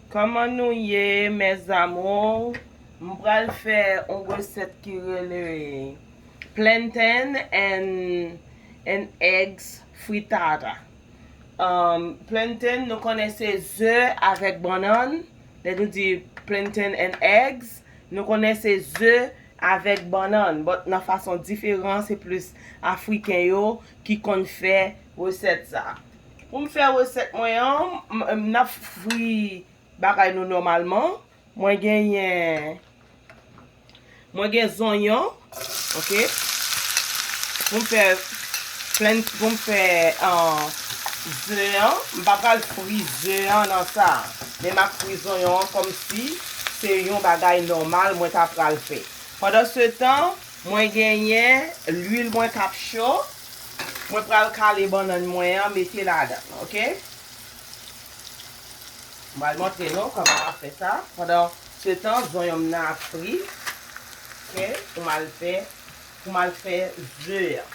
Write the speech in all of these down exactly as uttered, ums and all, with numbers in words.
Kòman nou ye, mes amours? M pral fè yon resèt ki rele plantain and, and eggs fritada. Um, plantain, nou konnen se ze avèk bannann. Lè nou di plantain and eggs, nou konnen se ze avèk bannann, but nan fason diferan, se plis Afriken yo ki konn fè resèt sa. Pou m fè resèt mwen an, m, m, n ap fri bagay nou nòmalman. Mwen genyen, mwen gen zonyon, ok? Pou m fè plen, pou m fè, ah, ze an, m pa pral fri ze an nan sa. Men m ap fri zonyon an kòmsi se yon bagay nòmal mwen ta pral fè. Pandan se tan, mwen genyen lwil mwen k ap cho. Mwen pral kale bannann mwen an, mete ladan, ok? M pral montre nou kòman m ap fè sa. Pandan se tan, zonyon m nan ap fri. Ok, pou m al fè, pou m al fè ze an.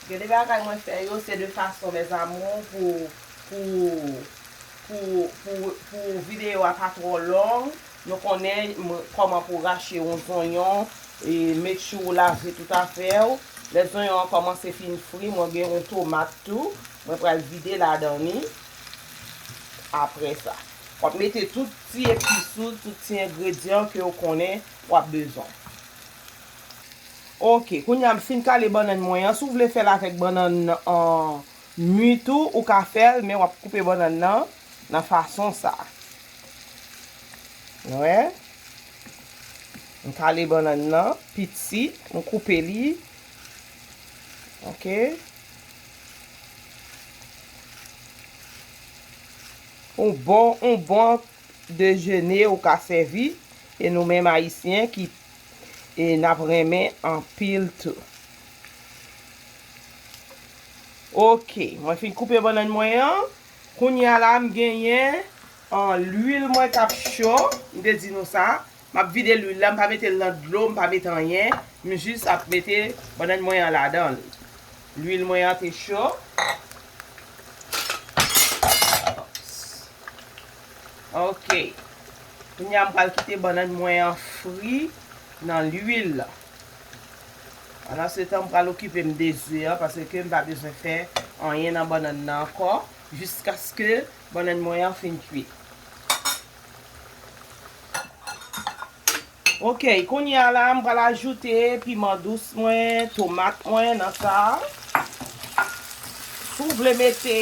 Gade bagay mwen fè yo, se de fason, mes amours, pou, pou, pou, pou, pou videyo a pa twò long. Nou konnen m, kòman pou rache yon zonyon, e make sure ou lave tout afè w. Lè zonyon an kòmanse fin fri, mwen gen yon tomat tou. Mwen pral vide ladan li. Apre sa, w ap mete tout ti epis ou, tout ti engredyan ke w konnen w ap bezwen. Ok, kounye a m fin kale bannann mwen an. Si w vle fè l avèk bannann, an, mi tou, ou ka fè l, men w ap koupe bannann nan, nan fason sa. Wè? M kale bannann nan, piti, m koupe li. Ok? Yon bon, yon bon dejene ou ka sèvi, e nou menm Ayisyen ki, e n ap renmen anpil tou. Ok, mwen fin koupe bannann mwen an. Kounye a la, m genyen, an, lwil mwen k ap cho. M te di nou sa. M ap vide lwil la, m pa mete l nan dlo, m pa mete anyen. M jis ap mete bannann mwen an ladan l. Lwil mwen an te cho. Ok. Kounye a, m pral kite bannann mwen an fri nan lwil la. Pandan se tan, m pral okipe m de ze an, paske m pa bezwen fè anyen nan bannann nan ankò, jiskaske bannann mwen an fin kwit. Ok, kounye a la, m pral ajoute piman dous mwen, tomat mwen nan sa. Si w vle mete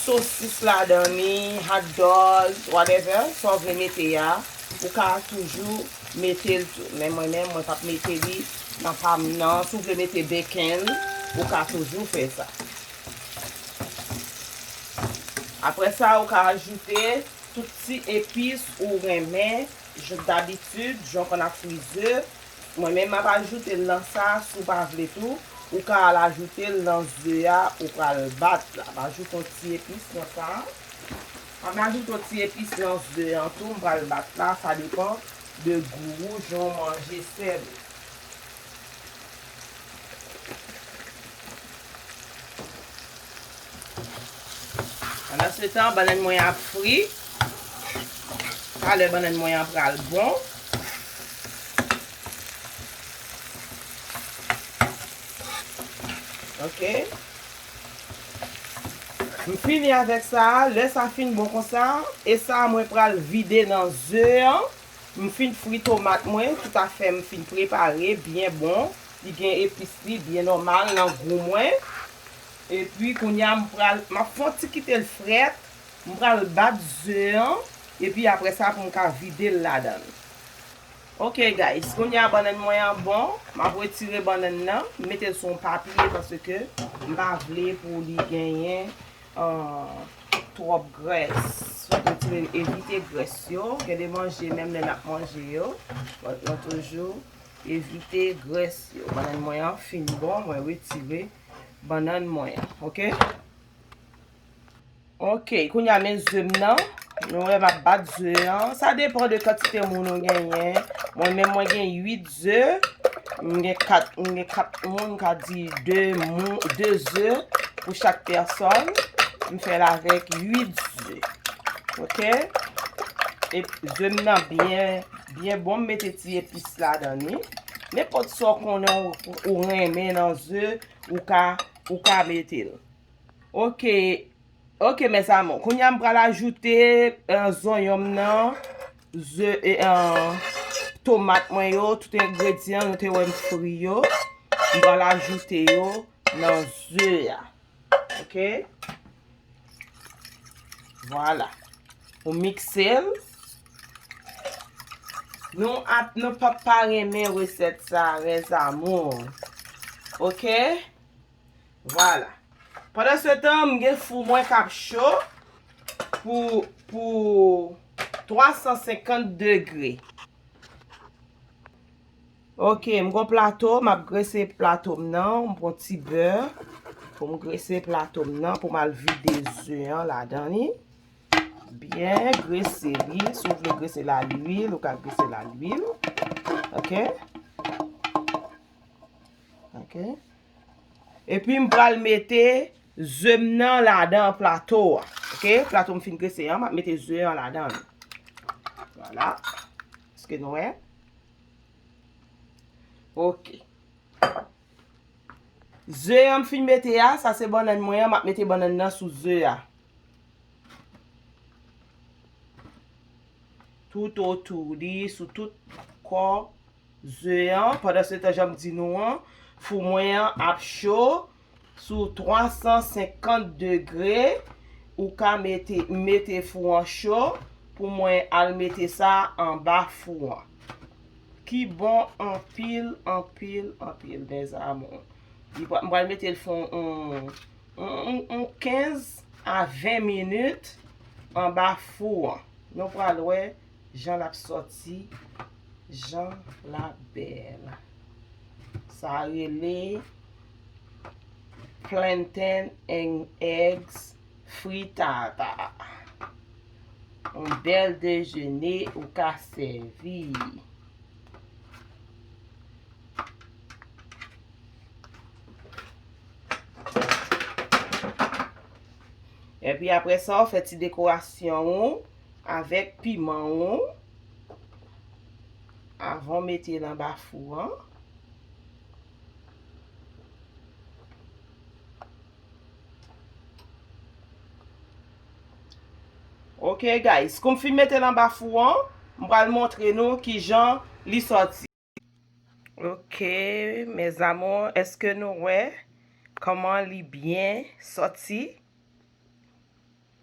sosis ladan li, hot dog, whatever, sa w vle mete a, ou ka toujou mete l tou. Men mwen menm, mwen p ap mete li nan pa m nan. Si w vle mete bacon, ou ka toujou fè sa. Apre sa, ou ka ajoute tout ti epis ou renmen, jan dabitid, jan w konn ap fri ze. Mwen menm, m ap ajoute l nan sa, si w pa vle tou, ou ka al ajoute l nan ze a ou pral bat la. M ajoute yon ti epis nan sa. M ap ajoute yon ti epis nan ze an tou, m pral bat la, sa depann de gou ou, jan w manje sèl ou. Pandan se tan, bannann mwen ap fri. Talè bannann mwen an pral bon. Ok. M fini avèk sa. Lè sa fin bon konsa, e sa mwen pral vide nan ze an. M fin fri tomat mwen, tout afè m fin prepare, byen bon. Li gen epis li, byen nòmal nan gou mwen. Epi kounye a m pral, m ap fè yon ti kite l frèt. M pral bat ze an, epi apre sa pou m ka vide l ladan l. Ok guys, kounye a bannann mwen an bon, m ap retire bannann nan, m mete l sou yon papye paske m pa vle pou li genyen, ah, twòp grès. Retire, evite grès yo, gen de manje menm lè n ap manje yo, but nou toujou evite grès yo. Bannann mwen an fin bon, mwen retire bannann mwen an, ok? Ok, kounye a men ze m nan. Nou wè m ap bat ze an. Sa depann de kantite moun ou genyen. Mwen menm mwen gen uit ze. M gen kat, m gen kat moun, ka di de moun, de ze. Pou chak pèsòn, m fè l avèk uit ze. Oke? E ze m nan byen, byen bon, m mete ti epis ladan li. Nenpòt sa w konnen ou, ou renmen nan ze, ou ka, ou ka mete l. Oke. Oke, mes amours. Kounye a, m pral ajoute, eh, zonyon m nan, ze, eh, eh, tomat mwen yo, tout engredyan nou te wè m fri yo. M pral ajoute yo nan ze a. Oke? Vwala. Ou mikse l. Nou ap, nou p ap pa renmen resèt sa, mes amours. Oke? Vwala. Pandan se tan, m gen fou mwen k ap cho pou, pou twa san senkant degre. Oke, m gon plato, m ap grese plato m nan, m pran ti bè pou m grese plato m nan, pou m al vide ze an ladan li. Byen grese li, si w vle grese l a lwil, ou ka grese l a lwil. Oke? Oke? Epi m pral mete ze m nan ladan plato a. Oke? Plato m fin grese an, m ap mete ze an ladan l. Vwala. Èske nou wè? Oke. Ze an m fin mete a, sa se bannann mwen an, m ap mete bannann nan sou ze a. Tout otou li, sou tout kò ze an. Pandan se tan, jan m di nou an, fou mwen an ap cho sou twa san senkant degre. Ou ka mete, mete fou an cho pou mwen al mete sa anba fou an. Ki bon anpil, anpil, anpil, mes amours. Li pral, m pral mete l fè yon, yon, yon, yon kenz a ven minit anba fou an. Nou pral wè jan l ap sòti, jan l ap bèl. Sa rele plantain and eggs frittata. Yon bèl dejene ou ka sèvi. Epi apre sa, w fè ti dekorasyon ou avèk piman ou avan w mete l anba fou an. Ok, guys, kou m fin mete l anba fou an, m pral montre nou kijan li sòti. Ok, mes amours, èske nou wè kòman li byen sòti?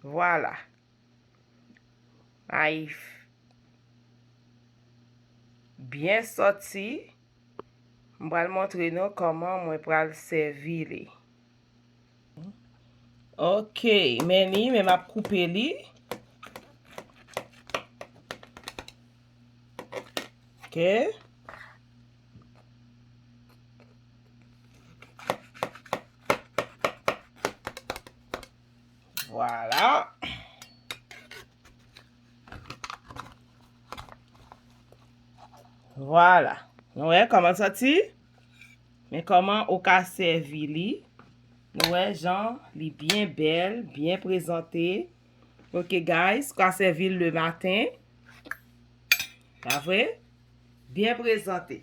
Vwala. Ay, byen sòti. M pral montre nou kòman mwen pral sèvi li. Ok, men li, men m ap koupe li. Ok. Vwala. Vwala. Nou wè kòman l sòti? Men kòman ou ka sèvi li. Nou wè jan li byen bèl, byen prezante. Ok, guys, ou ka sèvi l lematen. Pa vre? Byen prezante.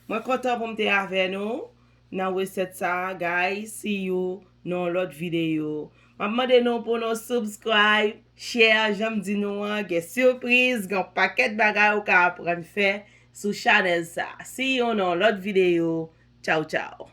Mwen kontan pou m te avè nou nan resèt sa a, guys. See you nan yon lòt videyo. M ap mande nou pou nou subscribe, share, jan m di nou an, gen sipriz, gen yon pakèt bagay ou ka aprann fè sou chanèl sa. See you nan yon lòt videyo. Tchaw, tchaw.